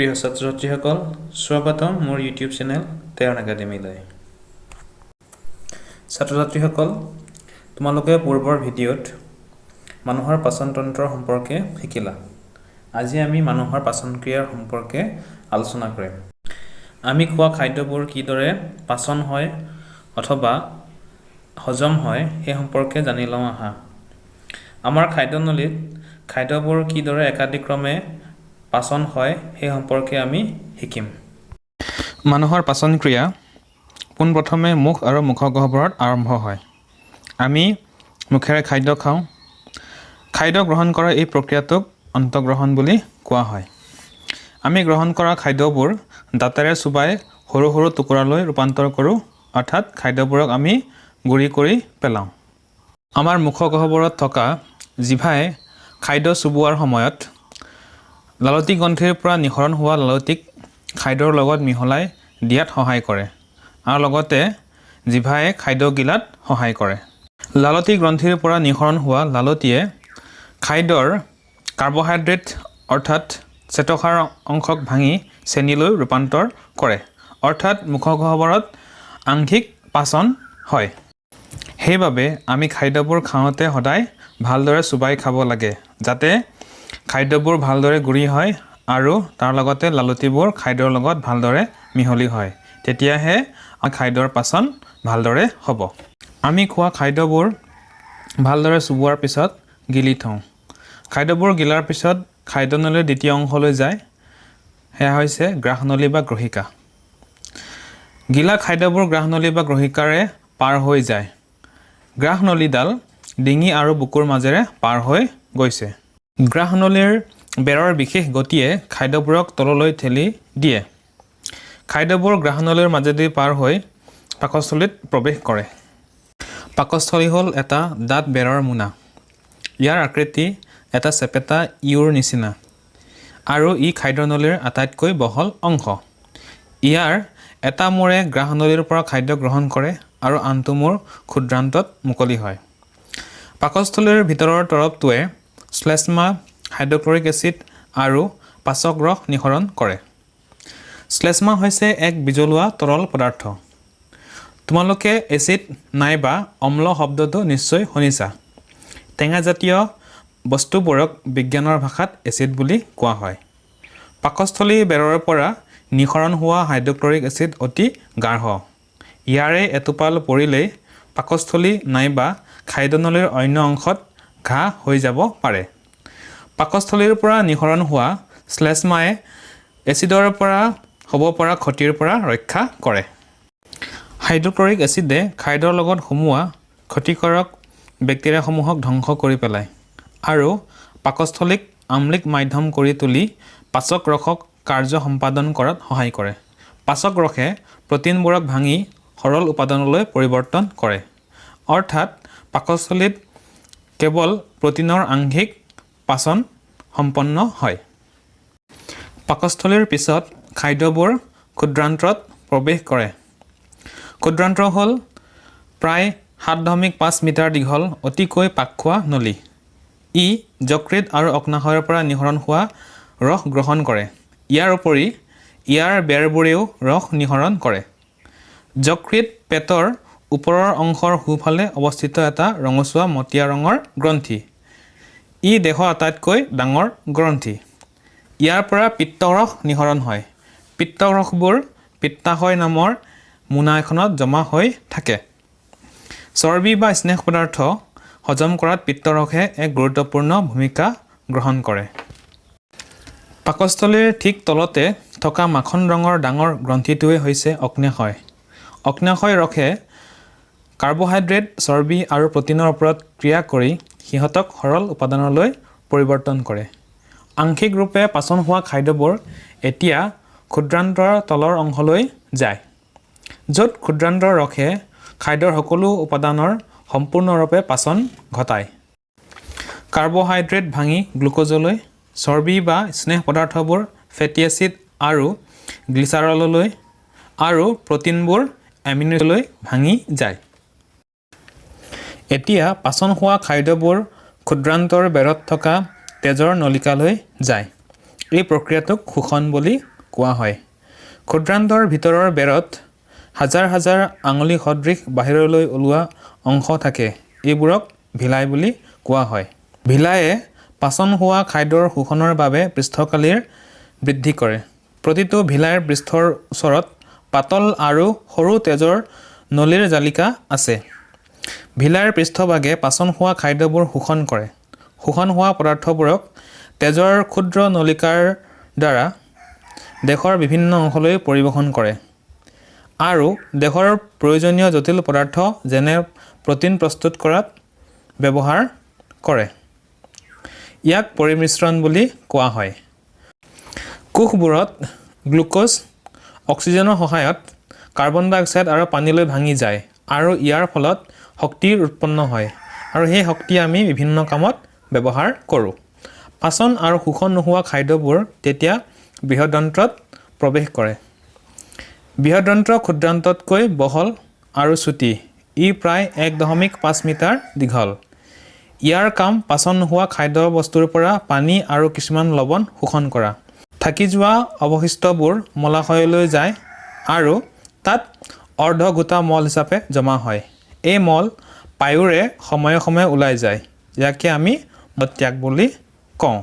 প্ৰিয় ছাত্ৰ ছাত্ৰীসকল, স্বাগতম মোৰ ইউটিউব চেনেল টেৰণ একাডেমীলৈ। ছাত্ৰ ছাত্ৰীসকল, তোমালোকে পূৰ্বৰ ভিডিঅ'ত মানুহৰ পাচনতন্ত্ৰৰ সম্পৰ্কে শিকিলা। আজি আমি মানুহৰ পাচনক্ৰিয়াৰ সম্পৰ্কে আলোচনা কৰিম। আমি খোৱা খাদ্যবোৰ কিদৰে পাচন হয় অথবা হজম হয়, সেই সম্পৰ্কে জানি লওঁ আহা। আমাৰ খাদ্যনলীত খাদ্যবোৰ কিদৰে একাদিক্ৰমে পাচন হয়, সেই সম্পৰ্কে আমি শিকিম। মানুহৰ পাচন ক্ৰিয়া পোনপ্ৰথমে মুখ আৰু মুখগহ্বৰত আৰম্ভ হয়। আমি মুখেৰে খাদ্য খাওঁ। খাদ্য গ্ৰহণ কৰা এই প্ৰক্ৰিয়াটোক অন্তঃগ্ৰহণ বুলি কোৱা হয়। আমি গ্ৰহণ কৰা খাদ্যবোৰ দাঁতেৰে চোবাই সৰু সৰু টুকুৰালৈ ৰূপান্তৰ কৰোঁ, অৰ্থাৎ খাদ্যবোৰক আমি গুড়ি কৰি পেলাওঁ। আমাৰ মুখগহ্বৰত থকা জিভাই খাদ্য চোবোৱাৰ সময়ত লালটি গ্ৰন্থিৰ পৰা নিঃসৰণ হোৱা লালটিক খাদ্যৰ লগত মিহলাই দিয়াত সহায় কৰে আৰু লগতে জিভাই খাদ্য গিলাত সহায় কৰে। লালটি গ্ৰন্থিৰ পৰা নিঃসৰণ হোৱা লালটিয়ে খাদ্যৰ কাৰ্বহাইড্ৰেট অৰ্থাৎ শ্বেতসাৰ অংশক ভাঙি চেনিলৈ ৰূপান্তৰ কৰে, অৰ্থাৎ মুখগহ্বৰত আংশিক পাচন হয়। সেইবাবে আমি খাদ্যবোৰ খাওঁতে সদায় ভালদৰে চোবাই খাব লাগে, যাতে খাদ্যবোৰ ভালদৰে গুড়ি হয় আৰু তাৰ লগতে লালটিবোৰ খাদ্যৰ লগত ভালদৰে মিহলি হয়। তেতিয়াহে খাদ্যৰ পাচন ভালদৰে হ'ব। আমি খোৱা খাদ্যবোৰ ভালদৰে চোবোৱাৰ পিছত গিলি থওঁ। খাদ্যবোৰ গিলাৰ পিছত খাদ্যনলীৰ দ্বিতীয় অংশলৈ যায়, সেয়া হৈছে গ্ৰাসনলী বা গ্ৰহিকা। গিলা খাদ্যবোৰ গ্ৰাসনলী বা গ্ৰহিকাৰে পাৰ হৈ যায়। গ্ৰাসনলীডাল ডিঙি আৰু বুকুৰ মাজেৰে পাৰ হৈ গৈছে। গ্ৰাসনলীৰ বেৰৰ বিশেষ গতিয়ে খাদ্যবোৰক তললৈ ঠেলি দিয়ে। খাদ্যবোৰ গ্ৰাসনলীৰ মাজেদি পাৰ হৈ পাকস্থলীত প্ৰৱেশ কৰে। পাকস্থলী হ'ল এটা ডাঠ বেৰৰ মোনা। ইয়াৰ আকৃতি এটা চেপেটা ইউৰ নিচিনা আৰু ই খাদ্যনলীৰ আটাইতকৈ বহল অংশ। ইয়াৰ এটা মূৰে গ্ৰাসনলীৰ পৰা খাদ্য গ্ৰহণ কৰে আৰু আনটো মূৰ ক্ষুদ্ৰান্ত্ৰত মুকলি হয়। পাকস্থলীৰ ভিতৰৰ তৰপটোৱে শ্লেষ্মা, হাইড্ৰক্লৰিক এচিড আৰু পাচক ৰস নিঃসৰণ কৰে। শ্লেষ্মা হৈছে এক বিজলুৱা তৰল পদাৰ্থ। তোমালোকে এচিড নাইবা অম্ল শব্দটো নিশ্চয় শুনিছা। টেঙাজাতীয় বস্তুবোৰক বিজ্ঞানৰ ভাষাত এচিড বুলি কোৱা হয়। পাকস্থলী বেৰৰ পৰা নিঃসৰণ হোৱা হাইড্ৰক্লৰিক এচিড অতি গাঢ়। ইয়াৰে এটোপাল পৰিলেই পাকস্থলী নাইবা খাদ্যনলীৰ অন্য অংশত ঘাঁ হৈ যাব পাৰে। পাকস্থলীৰ পৰা নিঃসৰণ হোৱা শ্লেষ্মাই এচিডৰ পৰা হ'ব পৰা ক্ষতিৰ পৰা ৰক্ষা কৰে। হাইড্ৰক্লৰিক এচিডে খাদ্যৰ লগত সোমোৱা ক্ষতিকাৰক বেক্টেৰিয়াসমূহক ধ্বংস কৰি পেলায় আৰু পাকস্থলীক আম্লিক মাধ্যম কৰি তুলি পাচক ৰসক কাৰ্য সম্পাদন কৰাত সহায় কৰে। পাচক ৰসে প্ৰটিনবোৰক ভাঙি সৰল উপাদানলৈ পৰিৱৰ্তন কৰে, অৰ্থাৎ পাকস্থলীত কেৱল প্ৰটিনৰ আংশিক পাচন সম্পন্ন হয়। পাকস্থলীৰ পিছত খাদ্যবোৰ ক্ষুদ্ৰান্ত্ৰত প্ৰৱেশ কৰে। ক্ষুদ্ৰান্ত্ৰ হ'ল প্ৰায় 7.5 মিটাৰ দীঘল অতিকৈ পাকখোৱা নলী। ই যকৃত আৰু অগ্নাশয়ৰ পৰা নিঃসৰণ হোৱা ৰস গ্ৰহণ কৰে। ইয়াৰ উপৰি ইয়াৰ বেৰবোৰেও ৰস নিঃসৰণ কৰে। যকৃত পেটৰ ওপৰৰ অংশৰ সোঁফালে অৱস্থিত এটা ৰঙচুৱা মটীয়া ৰঙৰ গ্ৰন্থি। ই দেহৰ আটাইতকৈ ডাঙৰ গ্ৰন্থি। ইয়াৰ পৰা পিত্তৰস নিঃসৰণ হয়। পিত্তৰসবোৰ পিত্তাশয় নামৰ মোনা এখনত জমা হৈ থাকে। চৰ্বি বা স্নেহ পদাৰ্থ হজম কৰাত পিত্তৰসে এক গুৰুত্বপূৰ্ণ ভূমিকা গ্ৰহণ কৰে। পাকস্থলীৰ ঠিক তলতে থকা মাখন ৰঙৰ ডাঙৰ গ্ৰন্থিটোৱেই হৈছে অগ্নাশয়। অগ্নাশয় ৰসে কাৰ্বহাইড্ৰেট, চৰ্বি আৰু প্ৰটিনৰ ওপৰত ক্ৰিয়া কৰি সিহঁতক সৰল উপাদানলৈ পৰিৱৰ্তন কৰে। আংশিক ৰূপে পাচন হোৱা খাদ্যবোৰ এতিয়া ক্ষুদ্ৰান্ত্ৰৰ তলৰ অংশলৈ যায়, য'ত ক্ষুদ্ৰান্ত্ৰৰ ৰসে খাদ্যৰ সকলো উপাদানৰ সম্পূৰ্ণৰূপে পাচন ঘটায়। কাৰ্বহাইড্ৰেট ভাঙি গ্লুক'জলৈ, চৰ্বি বা স্নেহ পদাৰ্থবোৰ ফেটি এচিড আৰু গ্লিচাৰললৈ আৰু প্ৰটিনবোৰ এমিনোলৈ ভাঙি যায়। এতিয়া পাচন হোৱা খাদ্যবোৰ ক্ষুদ্ৰান্ত্ৰৰ বেৰত থকা তেজৰ নলিকালৈ যায়। এই প্ৰক্ৰিয়াটোক শোষণ বুলি কোৱা হয়। ক্ষুদ্ৰান্তৰ ভিতৰৰ বেৰত হাজাৰ হাজাৰ আঙুলি সদৃশ বাহিৰলৈ ওলোৱা অংশ থাকে। এইবোৰক ভিলাই বুলি কোৱা হয়। ভিলায়ে পাচন হোৱা খাদ্যৰ শোষণৰ বাবে পৃষ্ঠকালিৰ বৃদ্ধি কৰে। প্ৰতিটো ভিলাইৰ পৃষ্ঠৰ ওচৰত পাতল আৰু সৰু তেজৰ নলীৰ জালিকা আছে। ভিলাইৰ পৃষ্ঠভাগে পাচন হোৱা খাদ্যবোৰ শোষণ কৰে। শোষণ হোৱা পদাৰ্থবোৰক তেজৰ ক্ষুদ্ৰ নলিকাৰ দ্বাৰা দেহৰ বিভিন্ন অংশলৈ পৰিবহণ কৰে আৰু দেহৰ প্ৰয়োজনীয় জটিল পদাৰ্থ, যেনে প্ৰ'টিন প্ৰস্তুত কৰাত ব্যৱহাৰ কৰে। ইয়াক পৰিমিশ্ৰণ বুলি কোৱা হয়। কোষবোৰত গ্লুক'জ অক্সিজেনৰ সহায়ত কাৰ্বন ডাই অক্সাইড আৰু পানীলৈ ভাঙি যায় আৰু ইয়াৰ ফলত শক্তিৰ উৎপন্ন হয় আৰু সেই শক্তি আমি বিভিন্ন কামত ব্যৱহাৰ কৰোঁ। পাচন আৰু শোষণ নোহোৱা খাদ্যবোৰ তেতিয়া বৃহদন্ত্ৰত প্ৰৱেশ কৰে। বৃহদন্ত্ৰ ক্ষুদ্ৰান্ততকৈ বহল আৰু চুটি। ই প্ৰায় 1.5 মিটাৰ দীঘল। ইয়াৰ কাম পাচন নোহোৱা খাদ্য বস্তুৰ পৰা পানী আৰু কিছুমান লৱণ শোষণ কৰা। থাকি যোৱা অৱশিষ্টবোৰ মলাশয়লৈ যায় আৰু তাত অৰ্ধগোটা মল হিচাপে জমা হয়। এই মল পায়ুৰে সময়ে সময়ে ওলাই যায়। ইয়াকে আমি মলত্যাগ বুলি কওঁ।